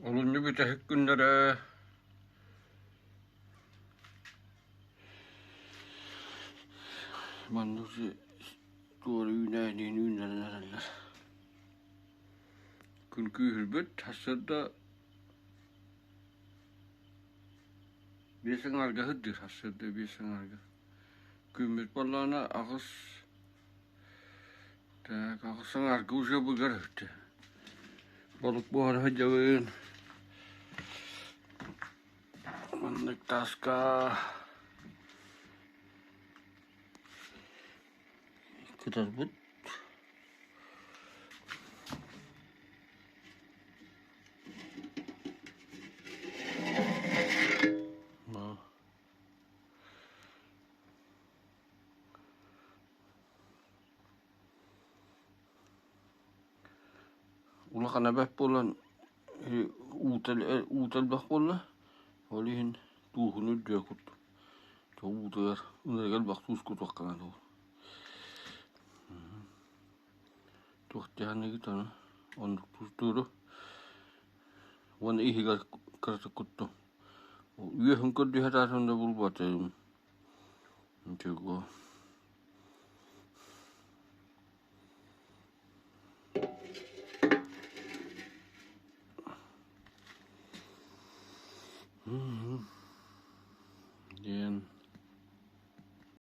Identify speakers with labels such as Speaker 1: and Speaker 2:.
Speaker 1: Олунньу бүтэһик күннэрэ маннык туора үүнээйини үүннэрэн эрэллэр. Күн күүһүрбүт, сарсыарда 5 аҥаарга сырдыыр, сарсыарда 5 аҥаарга. Күммүт буоллаҕына аҕыс Так, аҕыс аҥаарга уже быгар үһү. Балык буһара сылдьабын. Маннык тааска кытарбыт. Улахан эбэт буолан уута элбэх буолла, ол иһин тууһун үрдүө курдук. Уутугар ынырыга элбэх туус кутуохха наада Туох дьаһаныгыт ону оннук туустууру уонна иһигэр кыратык куттум. Үөһүн көрдүү сатаатым да булбатым. Ничего.